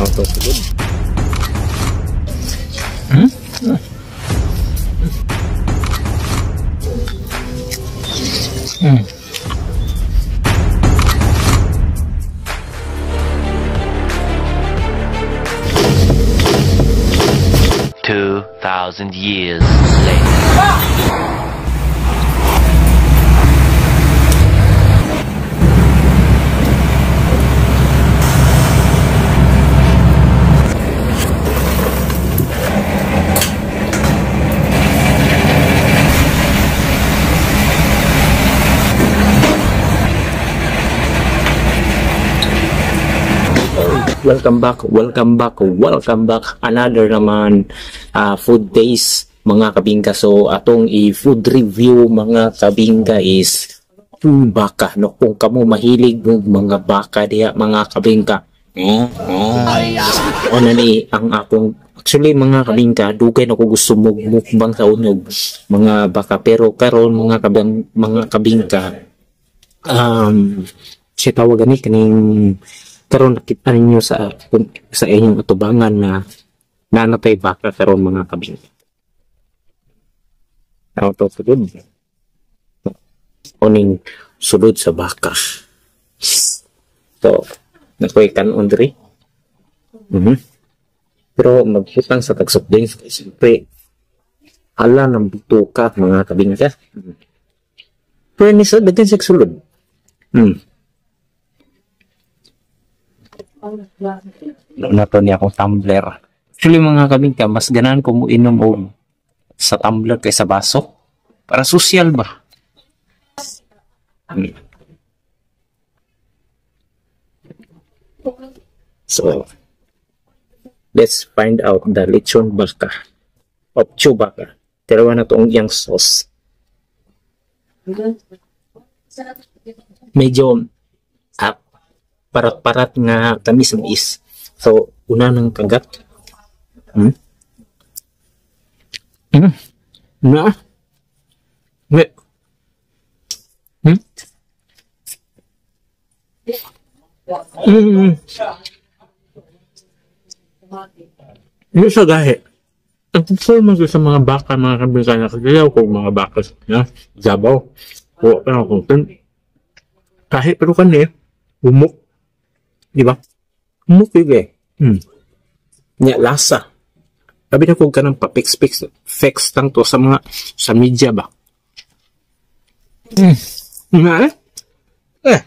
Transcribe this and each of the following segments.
Auto sugod. Hmm. 2,000 years later. Welcome back, welcome back, welcome back. Another naman food days, mga kabingka. So atong i-food review, mga kabingka, is baka. No, kung kamo mahilig ng mga baka diha, mga kabingka. O na ni ang akong actually, mga kabingka, dugay na ko gusto mukbang sa unog mga baka, pero karon mga kabingka, siya tawag gani kaning karon nakita ninyo sa inyong atubangan na nanatay baka karon, mga kabingka. Auto sugod. Oning sulod sa baka. So, nakoy kanon diri. Pero magbutang sa tag soft drinks, siyempre, ala ng bituka, mga kabingka. Pero ni sa daghan sa sulod. Na to niya akong tumbler. Actually, mga kabingka, mas ganahan ko mo inom og sa tumbler kaysa baso. Para social ba? So, let's find out the lechon baka of Chewbacca. Dalawa na itong iyang sauce. Medyo parat-parat nga tamis mais. So, una ng kagat. Na. Ne. Hindi siya gahi. Ang prefer mo sa mga baka, mga kabingka, na kagayaw ko mga baka na Zabaw. O, ano kung kahit pero kani, humok. Di ba? Humok yun eh. Nya, lasa. Sabi na kung kanang pa-fix-fix, fix lang to sa mga, sa media ba? Nga eh? Eh.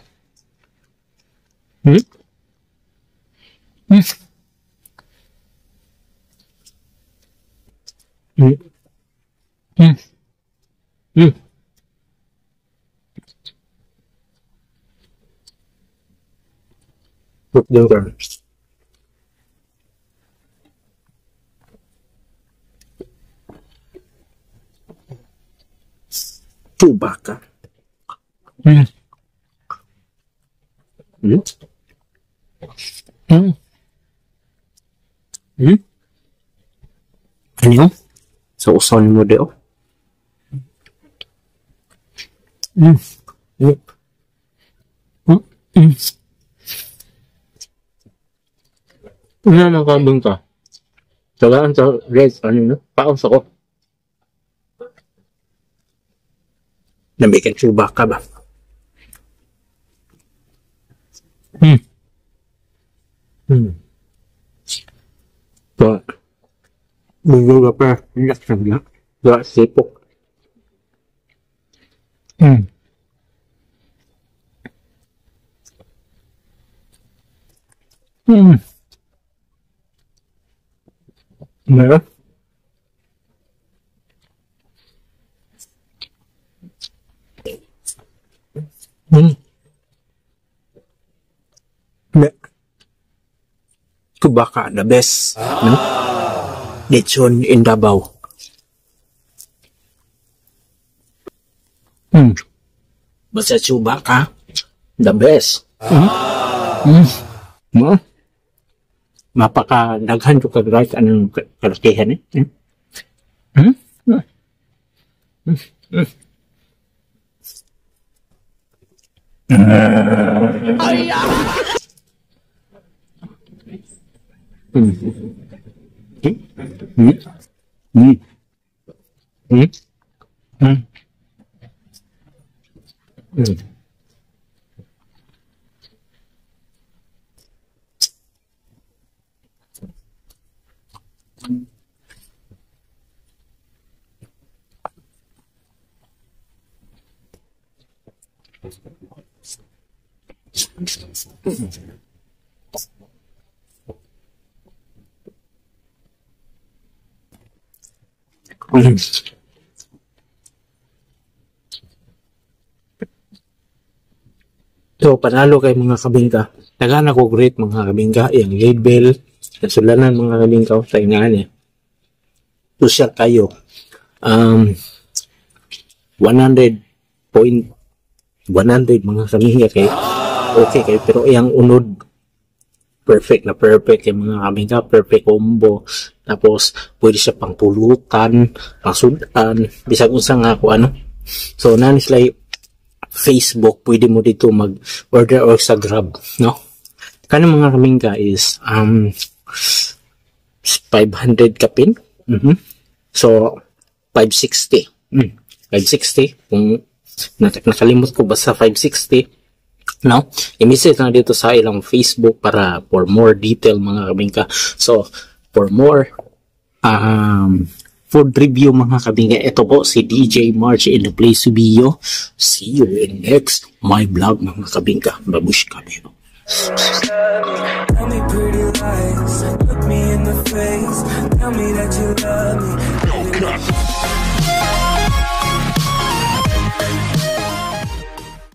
Look, ka. Chewbacca. Ano yun? So, usaw mo di, oh. Una ng kabingka. Tagaan sa red, ano no? Paos ako. Namikan Chewbacca ba? So, medyo pa, hindi ka sipok. Meron? Ne. Chewbacca, the best. No? Lechon in Davao. Basta Chewbacca, the best. No? Mapaka daghan ko kag rice anong kalakihan eh. So, panalo kay, mga kabingka. Nagana ko great, mga kabingka. Yung label, nasulanan, mga kabingka, sa ingaan eh. Social kayo. 100 point 100, mga kabingka, kay okay kay, pero iyang unod, perfect na perfect yung, mga kabingka, perfect combo. Tapos pwede siya pang pulutan, pang sudan, bisag unsa nga ko ano. So nani sila Facebook, pwede mo dito mag-order or sa Grab, no? Kani, mga kabingka, is 500 kapin. So 560. 560 kung nakalimot ko, basta 560, no? I-message na dito sa ilang Facebook para for more detail, mga kabingka. So for more food review, mga kabingka, ito po si DJ March in the place to be yo. See you in next my vlog, mga kabingka. Babushka. Tell me pretty lies, look me in the face, tell me that you love me.